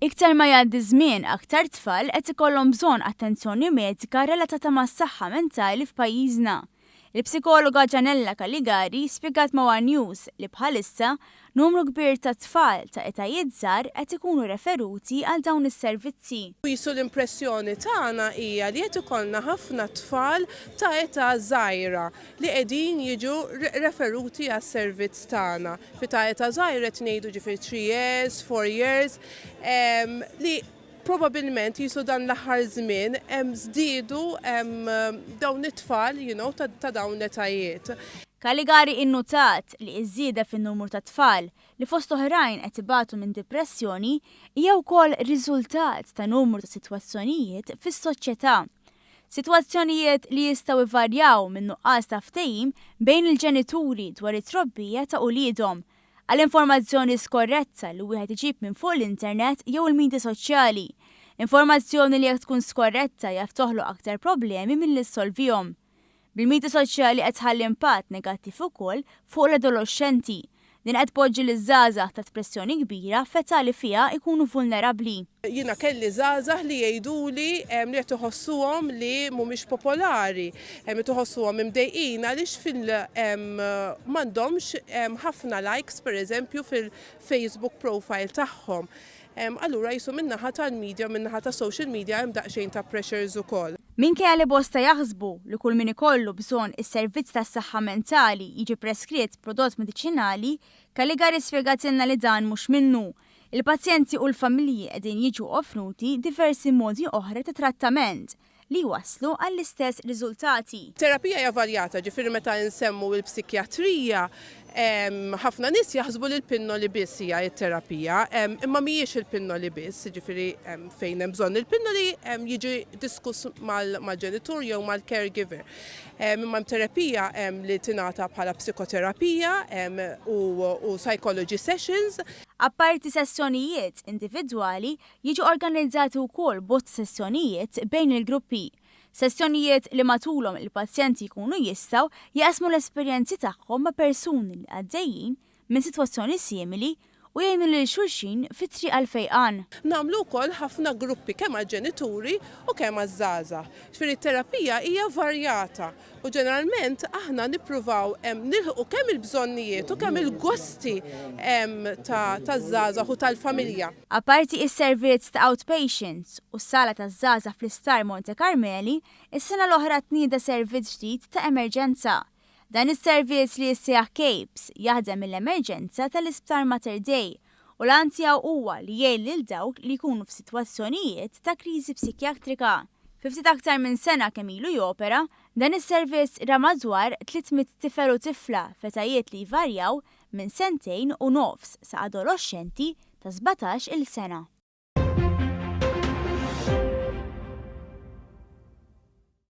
Iktar ma jgħaddi żmien, aktar tfal qed ikollhom bżonn attenzjoni medika relatata mas-saħħa mentali f'pajjiżna. Il-psikologa Gianella Caligari spjegat ma' one News li bħalissa numru kbir ta' tfal ta' etajiet żgħar qed ikunu referuti għal dawn is-servizzi. Qisu l-impressjoni tagħna hija li qed ikollna ħafna tfal ta' età żgħira li qegħdin jiġu referuti għas-servizz tagħna. Fi ta' età żgħira qed ngħidu ġifieri 3 years, 4 years, li probabilment jisu dan l-aħħar żmien żdiedu dawn it-tfal you know, ta' dawn l-etajiet. Caligari innutat li ż-żieda fin-numru ta' tfal li fost oħrajn qed ibatu minn dipressjoni hija wkoll riżultat ta' numru ta' sitwazzjonijiet fis-soċjetà. Sitwazzjonijiet li jistgħu jvarjaw minn nuqqas ta' ftehim bejn il-ġenituri dwar it-trobbija ta' uliedhom, għal informazzjoni skorretta li wieħed iġib minn fuq l-internet jew il-midja soċjali. Informazzjoni li jekk tkun skorretta jaf toħloq aktar problemi milli ssolvihom. Bil-midja soċjali qed tħalli impatt negattiv ukoll fuq l-adoloxxenti. Din qed tpoġġi liż-żgħażagħ taħt pressjoni kbira f'età li fiha jkunu vulnerabbli. Jiena kelli żgħażagħ li jgħiduli li qed iħossuhom li mhumiex popolari, qed iħossuhom imdejqin għaliex fil m'għandhomx ħafna likes pereżempju fil-Facebook profile tagħhom. Allura qisu min-naħa tal-media, min-naħa ta' social media hemm daqsxejn ta' pressures ukoll. Minkejja li bosta jaħsbu li kull min ikollu bżonn is-servizz tas-saħħa mentali jiġi preskritt prodott mediċinali, Caligari spjegatilna li dan mhux minnu. Il-pazjenti u l-familji qegħdin jiġu offruti diversi modi oħra ta' trattament li jwasslu għall-istess riżultati. Terapija hija varjata, ġifieri meta nsemmu l-psikjatrija, ħafna nies jaħsbu li l-pinnoli biss hija t-terapija, imma mhijiex il-pinnoli biss, ġifieri fejn hemm bżonn il-pinnoli jiġi diskuss mal-ġenitur jew mal-caregiver. Imma hemm terapija li tingħata bħala psikoterapija u psychology sessions. Apparti sessjonijiet individwali, Jiġu organizzati wkoll bosta sessjonijiet bejn il-gruppi, sessjonijiet li matulhom il-pazjenti jkunu jistgħu jaqsmu l-esperjenzi tagħhom ma' persuni li għaddejjin minn sitwazzjoni simili u jgħinu lil xulxin fit-triq għall-fejqan. Nagħmlu wkoll ħafna gruppi kemm għall-ġenituri u kemm għaż-żgħażagħ. Ġifieri t-terapija hija varjata U ġeneralment aħna nippruvaw nilħqu kemm il-bżonnijiet u kemm il-gosti taż-żgħażagħ u tal-familja. Apparti is-servizz ta' outpatients u s-sala taż-żgħażagħ fl-Isptar Monte Carmeli, is-sena l-oħra tnieda servizz ġdid ta' emerġenza. Dan is-servizz li jissejjaħ CAPES jaħdem mill-emerġenza tal-Isptar Mater Dei u l-għan tiegħu huwa li jgħin lil dawk li jkunu f'sitwazzjonijiet ta' kriżi psikjatrika. Fi ftit aktar minn sena kemm ilu jopera, dan is-servizz ra madwar 300 tifel u tifla f'etajiet li jvarjaw minn sentejn u nofs sa adoloxxenti ta' 17-il sena.